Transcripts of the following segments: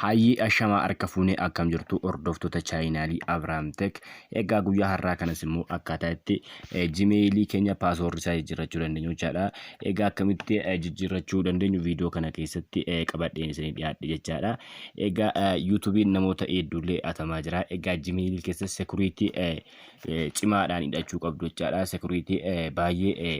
Hayyee ashamaa harka fuunee akkam jirtu hordoftoota chaayinaalii Abrahaam Tech. Egaa guyyaa har'aa kanas immoo akkaataa itti jimeeyilii keenya paaswoordi isaa jijjiirrachuu dandeenyu jechaadha. Egaa akkamitti jijjiirrachuu dandeenyu viidiyoo kana keessatti qabadheen isinii dhiyaadhe jechaadha. Egaa yuutuubiin namoota hedduullee hatamaa jira. Egaa jimeeyilii keessa sekuriitii cimaadhaan hidhachuu qabdu jechaadha. Sekuriitii baay'ee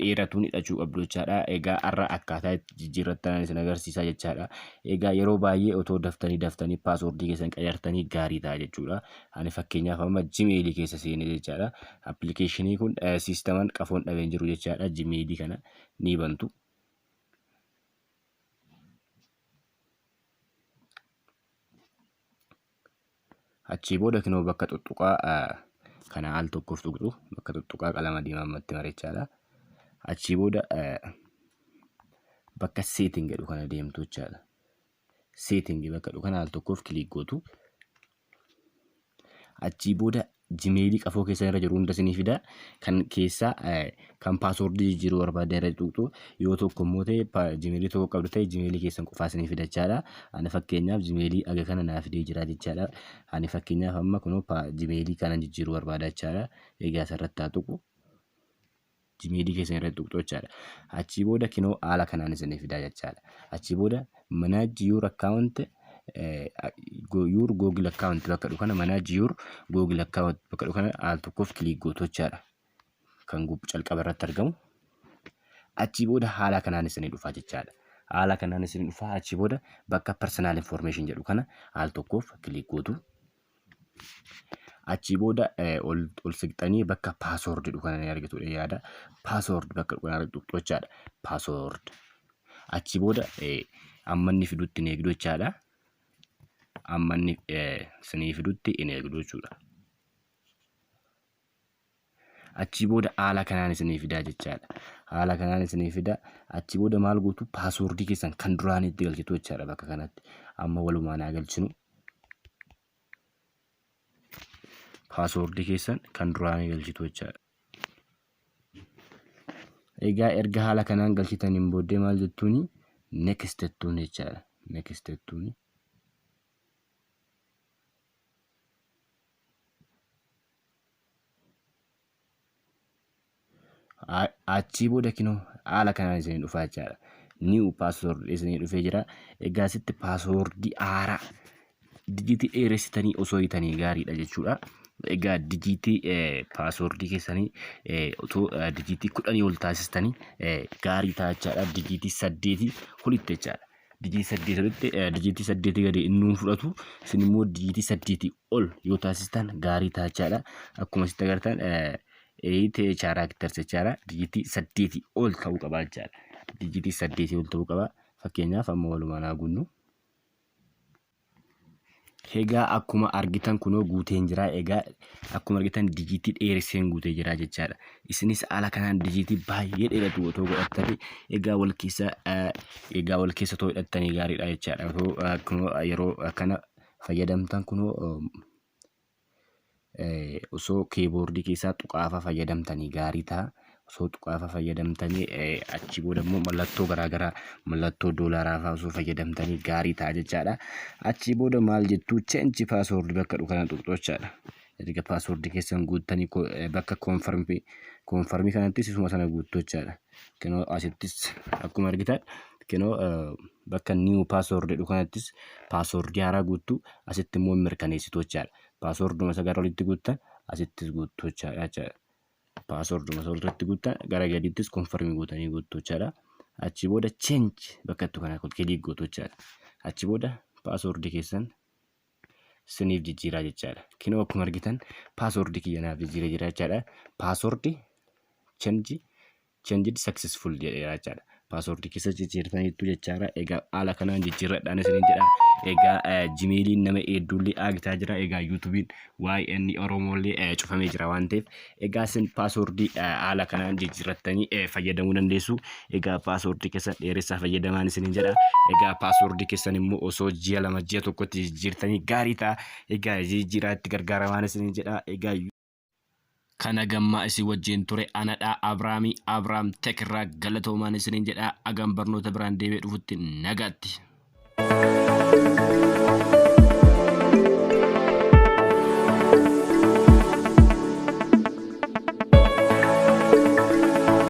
dheeratuun hidhachuu qabdu jechaadha. Egaa har'a akkaataa itti jijjiirrattan isin agarsiisa jechaadha. Egaa yeroo baay'ee otoo daftanii daftanii paaswoordii keessan qayyartanii gaarii ta'a jechuudha. Ani fakkeenyaaf amma jimeelii keessa seenee jechaadha. Appilikeeshinii kun siistaman qafoon dhabeen jiru jechaadha. Jimeelii kana ni bantu. Achii booda kinoo bakka xuxxuqaa kana al tokkoof tuqxu bakka xuxxuqaa qalama diimaa ammatti marechaadha. Achii booda bakka setting jedhu kana deemtu jechaadha. Setting bakka jedhu kana al tokkoof kiliik gootu. Achii booda jimeelii qafoo keessan irra jiru hunda isinii fida. Kan keessaa kan paaswoordii jijjiiruu barbaaddan irra tuqxu. Yoo tokko immoo ta'e jimeelii tokko qabdu ta'e jimeelii keessan qofaa isinii fida jechaadha. Ani fakkeenyaaf jimeelii aga kana naa fidee jira jechaadha. Ani fakkeenyaaf amma kunoo jimeelii kana jijjiiruu barbaada jechaadha. Egaa asirratti haa tuqu. Gmail keessan irratti tuqxu jechaadha. Achii booda kinoo haala kanaan isinii fidaa jechaadha. Achii booda manage your account, your Google account bakka dhufu kana, manage your Google account bakka dhufu kana al tokkoof click gootu jechaadha. Kan calqaba irratti argamu. Achii booda haala kanaan isinii dhufaa jechaadha. Haala kanaan isinii dhufaa. Achii booda bakka personal information jedhu kana al tokkoof click gootu. Achii booda ol siqxanii bakka password jedhu kana ni argitu yaada. Password bakka jedhu kana tuqxu jechaadha. Password. Achii booda amma inni fidutti hin eegdu jechaadha. Amma inni isinii fidutti hin eegdu jechuudha. Achii booda haala kanaan isinii fidaa jechaadha. Haala kanaan isinii fida. Achii booda maal gootu? Paaswoordii keessan kan duraanii itti galchitu jechaadha bakka kanatti. Amma walumaan haa galchinu. Paaswoordii keessan kan duraanii galchitu jechaadha. Egaa erga haala kanaan galchitaniin booddee maal jettuuni? Next jettuun jechaadha. Next jettuuni. Achii booda kinoo haala kanaan isinii dhufaa jechaadha. New password isinii dhufee jira. Egaa asitti paaswordii haaraa dijiitii dheeressitanii osoo hiitanii gaariidha jechuudha. Egaa dijiitii paaswordii keessanii otoo dijiitii 10 ol taasistanii gaarii ta'a jechaadha. Dijiitii 8 olitti jechaadha. Dijiitii 8 olitti, dijiitii 8 gadi inni hin fudhatu. Isin immoo dijiitii 8 ol yoo taasistan gaarii ta'a jechaadha. Akkuma asitti agartan 8 characters jechaadha. Dijiitii 8 ol ta'uu qaba jechaadha. Dijiitii 8 ol ta'uu qaba. Fakkeenyaaf amma walumaan haa guunnu. Egaa akkuma argitan kunoo guuteen jira. Egaa akkuma argitan dijiitii dheeresseen guutee jira jechaadha. Isinis haala kanaan dijiitii baay'ee dheeratu otoo godhattanii egaa wal keessa otoo hidhattanii gaariidha jechaadha. Otoo kunoo yeroo kana fayyadamtan kunoo osoo keeboordii keessaa tuqaafa fayyadamtanii gaarii ta'a. Osoo tuqaafa fayyadamtanii achi booda immoo mallattoo garaagaraa, mallattoo doolaaraa fa'aa osoo fayyadamtanii gaarii ta'a jechaadha. Achi booda maal jettuu? Change password bakka dhufu kana tuqxu jechaadha. Erga paaswoordii keessan guuttanii bakka confirm kanattis isuma sana guuttu jechaadha. Kinoo asittis akkuma argitan kinoo bakka new password jedhu kanattis paaswoordii haaraa guuttu, asitti immoo mirkaneessitu jechaadha. Paaswoorduma isa gara olitti guuttan asittis guuttu jechaadha. Paaswoorduma isa olitti guuttan gara gadiittis confirm guutanii guuttu jechaadha. Achi booda change bakka jettu kana click gootu jechaadha. Achi booda paaswoordii keessan siniif jijjiiraa jechaadha. Kinoo akkuma argitan paaswoordii kiyya naaf jijjiiree jira jechaadha. Password changed successful jedheera jechaadha. Passwordii keessa jijjiirtaniittu jechaadha. Egaa haala kanaan jijjiirradhaan isiniin jedha. Egaa Gmailiin nama hedduullee haagitaa jira. Egaa YouTubeiin YN Oromollee cufamee jira waan ta'eef, egaa isin passwordii haala kanaan jijjiirrattanii fayyadamuu dandeessu. Egaa passwordii keessan dheeressaa fayyadamaan isiniin jedha. Egaa passwordii keessan immoo osoo ji'a 2, ji'a 1tti jijjiirtanii gaarii ta'a. Egaa jijjiiraa itti gargaaramaan isiniin jedha. Egaa kana gammaa isin wajjin ture anadhaa Abrahaamii Abrahaam Tech irraa, galatoomaan isiniin jedha. Agam barnoota biraan deebi'ee dhufutti nagaatti.